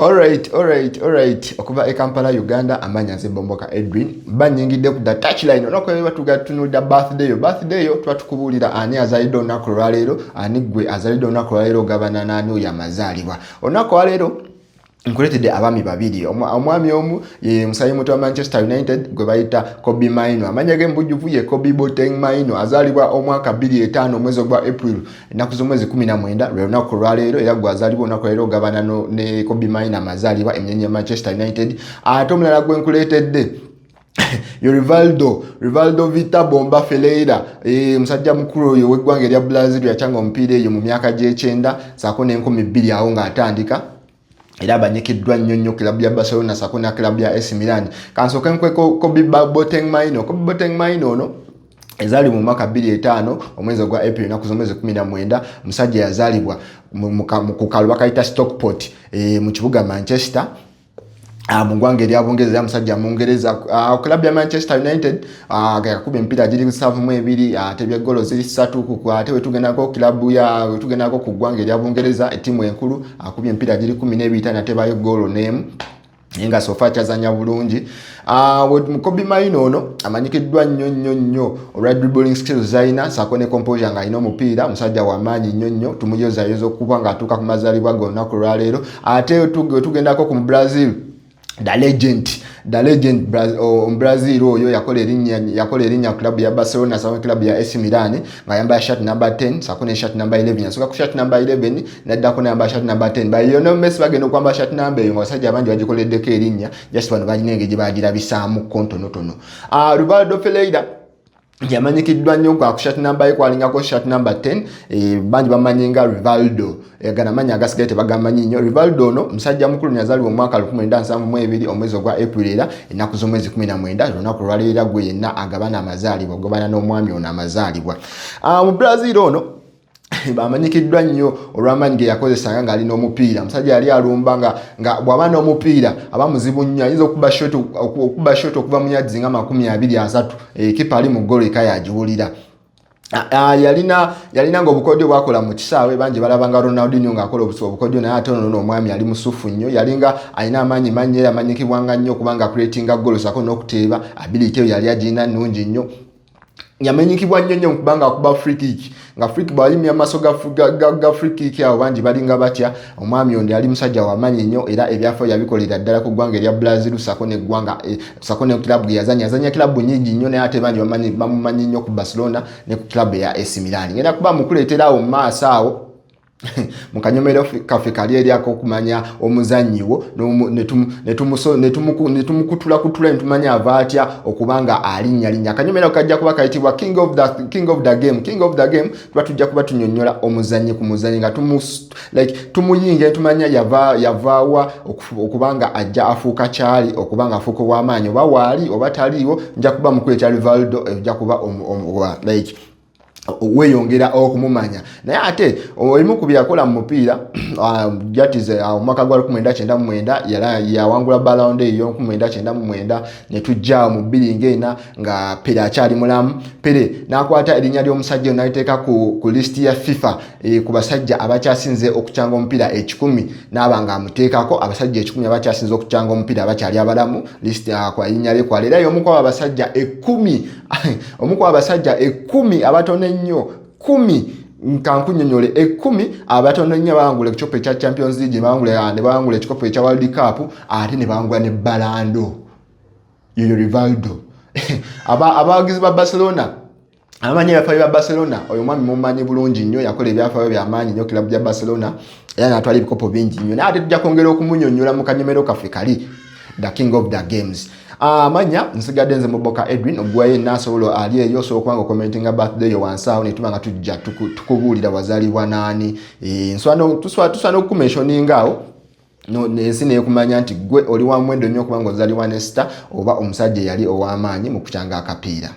Alright. Okuva e Kampala, Uganda, amanya nze Bomboka Edwin. Banyingidde ku the touchline. Olunaku lwaleero tugatunulira birthday yo. Birthday yo tuba tukubuulira ani azalidde olunaku olwaleero, ani gwe azalidde olunaku olwaleero, ogabana n'ani oyo amazaalibwa. Olunaku olwaleero nkuleetedde abaami babiri. Omwami omu ye musayi muto wa Manchester United gwe bayita Kobbie Mainoo. Amanya ge mu bujjuvu ye Kobbie Boateng Mainoo. Azaalibwa omwaka 2005, omwezi ogwa April, ennaku z'omwezi 19, lwe lunaku olwaleero. Era gwe azaalibwa olunaku olwaleero ogabana ne Kobbie Mainoo amazaalibwa, emnyenyi ya Manchester United. Ate omulala gwe nkuleetedde yo Rivaldo Vita Bomba Ferreira, musajja mukulu oyo ow'eggwanga erya Brazil. Yakyanga omupiira eyo mu myaka gy'ekyenda saako n'enkumi bbiri awo ng'atandika, era abanyikiddwa nnyo nnyo club ya Barcelona saako na club ya AC Milan. Kansooke nkuwe Kobbie Boateng Mainoo. Kobbie Boateng Mainoo ono ezaalibwa mu mwaka 2005, omwezi ogwa April, ennaku z'omwezi 19. Musajja yazaalibwa ku kaalo bakayita Stockport, mu kibuga Manchester, mu ggwanga erya Bungereza. Era musajja Mungereza. Club ya Manchester United yakuba emipiira giri 72, atebye golo ziri ssatu. Ate wetugendako club ya wetugendako ku ggwanga erya Bungereza, ettiimu enkulu, akubye emipiira giri 15, atebayo golo n'emu, naye nga so far akyazanya bulungi. Kobbie Mainoo ono amanyikiddwa nnyo nnyo nnyo olwa dribbling skills zalina saako ne composure ng'alina omupiira. Musajja w'amaanyi nnyo nnyo, tumuyozayoza okuba ng'atuuka ku mazaalibwa ge olunaku olwaleero. Ate wetugendako ku Brazil, the legend Brazil oyo yakola erinnya club ya Barcelona saako club ya AC Milan ng'ayambala shirt number 10 saako ne shirt number 11. Yasooka ku shirt number 11, naddako n'ayambala shirt number 10. Ba Lionel Messi bagenda okwambala shirt number eyo nga abasajja abangi bagikoleddeko erinnya. Just bano balina engeri gye bagirabisaamuko ntonotono. Rivaldo Ferreira yamanyikiddwa nnyo kwa ku shirt number ye kwalingako shirt number 10. Bangi bamanyi nga Rivaldo. Gano amannya agasigaye tebagamanyi nnyo. Rivaldo ono musajja mukulu, yazaalibwa omwaka 1972, omwezi ogwa April, era ennaku z'omwezi 19, olunaku olwaleero. Gwe yenna agabana amazaalibwa, ogabana n'omwami ono amazaalibwa. Mu Brazil ono bamanyikiddwa nnyo olw'amaanyi ge yakozesanga ng'alina omupiira. Musajja yali alumba nga bw'aba n'omupiira aba muzibu nnyo, ayinza okuba shot okuva mu yards nga 20, 30, ekipa ali mu ggolo eka yagiwulira. Yalina nga obukodyo bwakola mu kisaawe, bangi balabanga Ronaldinho ng'akola obukodyo, naye ate ono omwami ali musufu nnyo. Yalinga alina amaanyi manyi era amanyikibwanga nnyo okubanga creatinga goal sako n'okuteeba. Ability eyo yali agirina nnungi nnyo. Yamenyikibwa nnyo nnyo kubanga akuba free kick, nga free kick bw'ayimya amaaso ga free kick awo bangi balinga batya. Omwami ono yali musajja wamaanyi nnyo, era ebyafaayo yabikolera ddala ku ggwanga erya Brazil sako neggwanga, sako ne club ge yazanya. Yazanya club nyingi nnyo, naye ate bangi bamumanyi nnyo ku Barcelona ne ku club eya AC Milan. Ngenda kuba mukuleetera awo mu maaso awo mu kanyomero kaffe kali eri ak'okumanya omuzannyi wo, ne tumukutulakutula ne tumanya ava atya okuba nga alinnyalinnya. Akanyomero kajja kuba kayitibwa King of the Game. King of the Game, tuba tujja kuba tunyonnyola omuzannyi ku muzannyi nga like tumuyinga ne tumanya yavaawa okuba nga ajja afuuka kyali, okuba nga afuuka ow'amaanyi, oba waali oba taliiwo. Nja kuba mukuleeta Rivaldo, ojja kuba like weeyongera okumumanya. Naye ate ebimu ku byeyakola mu mupiira jatize omwaka gwa 1999 yawangula Ballon d'Or eyo 1999, ne tujja mu 2004 nga Pele akyali mulamu. Pele n'akwata erinnya ly'omusajja ono n'aliteeka ku list ya FIFA, ku basajja abakyasinze okukyanga omupiira 100, n'aba nga amuteekako abasajja 100 abakyasinze okukyanga omupiira abakyali abalamu. List kwa erinnya lye kwala, era y'omu ku abo abasajja 10, omu ku abasajja 10 abatono ennyo, 10 nkankunyonyole, 10 abatono ennyo bawangula ekikopo ekya Champions League, ne bawangula ekikopo ekya World Cup, ate ne bawangula ne Ballon d'Or. Yoyo Rivaldo. Abawagizi ba Barcelona abamanyi ebyafaayo bya Barcelona, oyo mwami mumanyi bulungi nnyo. Yakola ebyafaayo byamaanyi nnyo club ya Barcelona, era natwala ebikopo bingi nnyo. Naye ate tujja kwongera okumunyonnyola mu kanyomero kaffe kali, the King of the Games. Amanya nsigadde nze Muboka Edwin. Ogwayo yenna asobola ali eyo, osobola okuba nga ocommentinga birthday yo wansi awo, netuba nga tujja tukubuulira wazaalibwa naani. Tusobola n'okumentioninga awo ensi nekumanya nti gwe oli wa muwendo nnyo okuba nga ozaalibwa ne star oba omusajja eyali ow'amaanyi mu kukyanga akapiira.